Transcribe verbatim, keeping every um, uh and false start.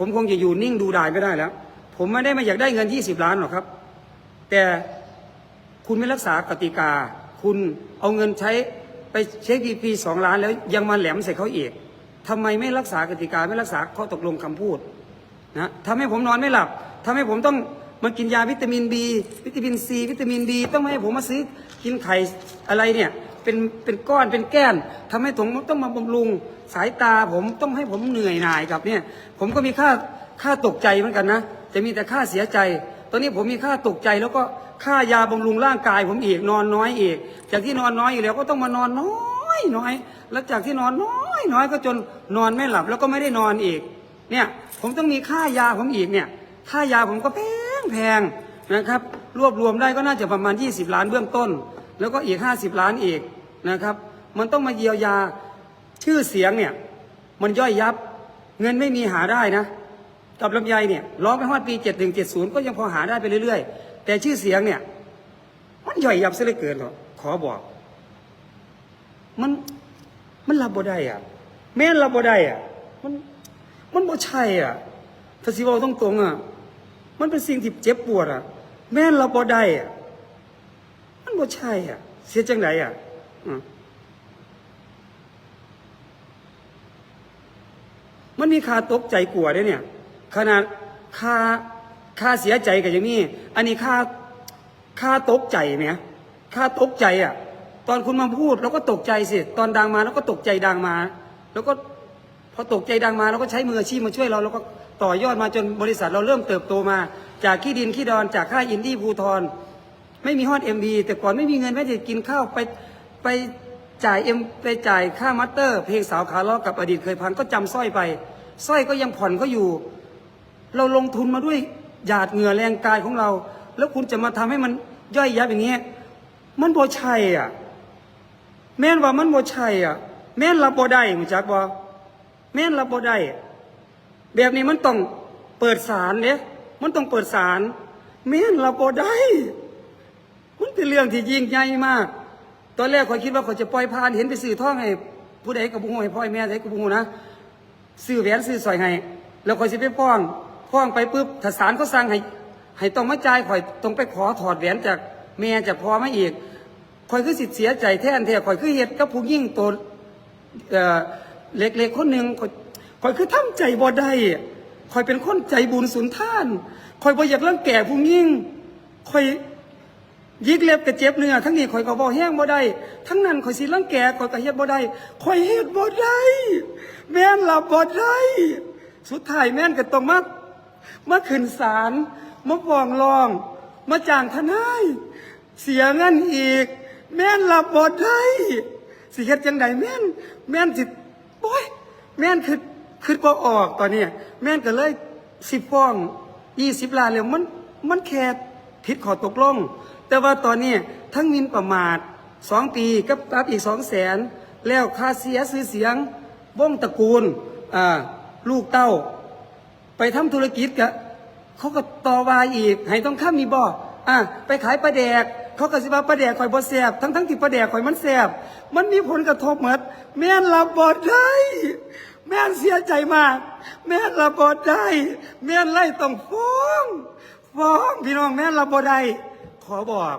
ผมคงจะอยู่นิ่งดูดายไม่ได้แล้ว ผมไม่ได้มาอยากได้เงินยี่สิบล้านหรอกครับ แต่คุณไม่รักษากติกา คุณเอาเงินใช้ไปเช็คพีพีสองล้านแล้วยังมาแหลมใส่เขาอีก ทำไมไม่รักษากติกา ไม่รักษาข้อตกลงคำพูดนะ ทำให้ผมนอนไม่หลับ ทำให้ผมต้องมากินยาวิตามินบี วิตามินซี วิตามินดี ต้องให้ผมมาซื้อกินไข่อะไรเนี่ย เป็นเป็นก้อนเป็นแก้น ทำให้ผมต้องมาบำรุงสายตา ผมต้องให้ผมเหนื่อยหน่ายกับเนี่ย ผมก็มีค่าค่าตกใจเหมือนกันนะ จะมีแต่ค่าเสียใจ ตอนนี้ผมมีค่าตกใจแล้วก็ค่ายาบำรุงร่างกายผมอีก นอนน้อยอีก จากที่นอนน้อยอยู่แล้วก็ต้องมานอนน้อยน้อย แล้วจากที่นอนน้อยน้อยก็จนนอนไม่หลับ แล้วก็ไม่ได้นอนอีก เนี่ย ผมต้องมีค่ายาผมอีกเนี่ย ค่ายาผมก็แพงแพงนะครับ รวบรวมได้ก็น่าจะประมาณยี่สิบล้านเบื้องต้น แล้วก็อีกห้าสิบล้านอีกนะครับ มันต้องมาเยียวยา ชื่อเสียงเนี่ย มันย่อยยับ เงินไม่มีหาได้นะ กับลำไยเนี่ย ร้องไปฮอดปีเจ็ดหนึ่งเจ็ดศูนย์ก็ยังพอหาได้ไปเรื่อยๆ แต่ชื่อเสียงเนี่ย มันย่อยยับซะเหลือเกินหรอก ขอบอก มัน มันรับบ่ได้อ่ะ แม่นรับบ่ได้อ่ะ มัน มันบ่ใช่อ่ะ ถ้าสิเว้าตรงๆอ่ะ มันเป็นสิ่งที่เจ็บปวดอ่ะ แม่นรับบ่ได้อ่ะ มันบ่ใช่อ่ะ เสียจังไดอ่ะ อืม มันมีค่าตกใจกลัวเด้เนี่ย ขนาดค่า ค่าเสียใจก็ยังมี อันนี้ค่า ค่าตกใจไหม ค่าตกใจอ่ะ ตอนคุณมาพูดเราก็ตกใจสิ ตอนดังมาเราก็ตกใจดังมา แล้วก็พอตกใจดังมาเราก็ใช้มืออาชีพมาช่วยเรา แล้วก็ต่อยอดมาจนบริษัทเราเริ่มเติบโตมา จากขี้ดินขี้ดอน จากค่ายอินดี้ภูทร ไม่มีฮอดเอ็มวี แต่ก่อนไม่มีเงินแม้แต่กินข้าว ไป ไปจ่ายเอ็ม ไปจ่ายค่ามาสเตอร์ เพลงสาวขาเลาะกับอดีตเคยพัง ก็จำสร้อยไป สร้อยก็ยังผ่อนเขาอยู่ เราลงทุนมาด้วยหยาดเหงื่อแรงกายของเรา แล้วคุณจะมาทำให้มันย่อยยับอย่างเงี้ย มันบ่ใช่อ่ะ แม่นว่ามันบ่ใช่อ่ะ แม่นรับบ่ได้ รู้จักบ่ แม่นรับบ่ได้ แบบนี้มันต้องเปิดศาลเด้ มันต้องเปิดศาล แม่นรับบ่ได้ มันเป็นเรื่องที่ยิ่งใหญ่มาก ตอนแรกข้อยคิดว่าข้อยจะปล่อยผ่าน เห็นไปซื้อทองให้ผู้ใดก็บ่ฮู้ ให้พ่อให้แม่ใดก็บ่ฮู้นะ ซื้อแหวนซื้อสร้อยให้ แล้วข้อยสิไปฟ้อง ฟ้องไปปุ๊บ ถ้าศาลเขาสั่งให้ ให้ต้องมาจ่าย ข้อยต้องไปขอถอดแหวนจากแม่จากพ่อมาอีก ข้อยคือสิเสียใจแทนแท้ ข้อยคือเฮ็ดกับผู้หญิงตัว เอ่อ เล็กๆคนหนึ่ง ข้อย ข้อยคือทำใจบ่ได้ ข้อยเป็นคนใจบุญสุนทาน ข้อยบ่อยากรังแกผู้หญิง ข้อยหยิกเล็บก็เจ็บเนื้อ ทั้งนี้ข้อยก็เว้าแฮงบ่ได้ ทั้งนั้นข้อยสิรังแก ข้อยก็เฮ็ดบ่ได้ ข้อยเฮ็ดบ่ได้ แม่นรับบ่ได้ สุดท้ายแม่นก็ต้องมา มาขึ้นศาล มาฟ้องร้อง มาจ้างทนาย เสียเงินอีก แม่นรับบ่ได้ สิเฮ็ดจั่งใดแม่น แม่นสิ โอ๊ย แม่นคิด คิดบ่ออกตอนนี้ แม่นก็เลยสิฟ้องยี่สิบล้านแล้ว มัน มันแค่ผิดข้อตกลง แต่ว่าตอนนี้ทั้งหมิ่นประมาทสองปี กับปรับอีกสองแสน แล้วค่าเสียชื่อเสียง วงตระกูล อ่า ลูกเต้า ไปทำธุรกิจกะ เขาก็ต่อว่าอีก ไหทองคำนี่บ่ อ่ะ ไปขายปลาแดก เขาก็สิว่าปลาแดกข่อยบ่แซ่บ ทั้งๆที่ปลาแดกข่อยมันแซ่บ มันมีผลกระทบหมด แม่นรับบ่ได้ แม่นเสียใจมาก แม่นรับบ่ได้ แม่นเลยต้องฟ้อง ฟ้อง พี่น้อง แม่นรับบ่ได้ ขอบอก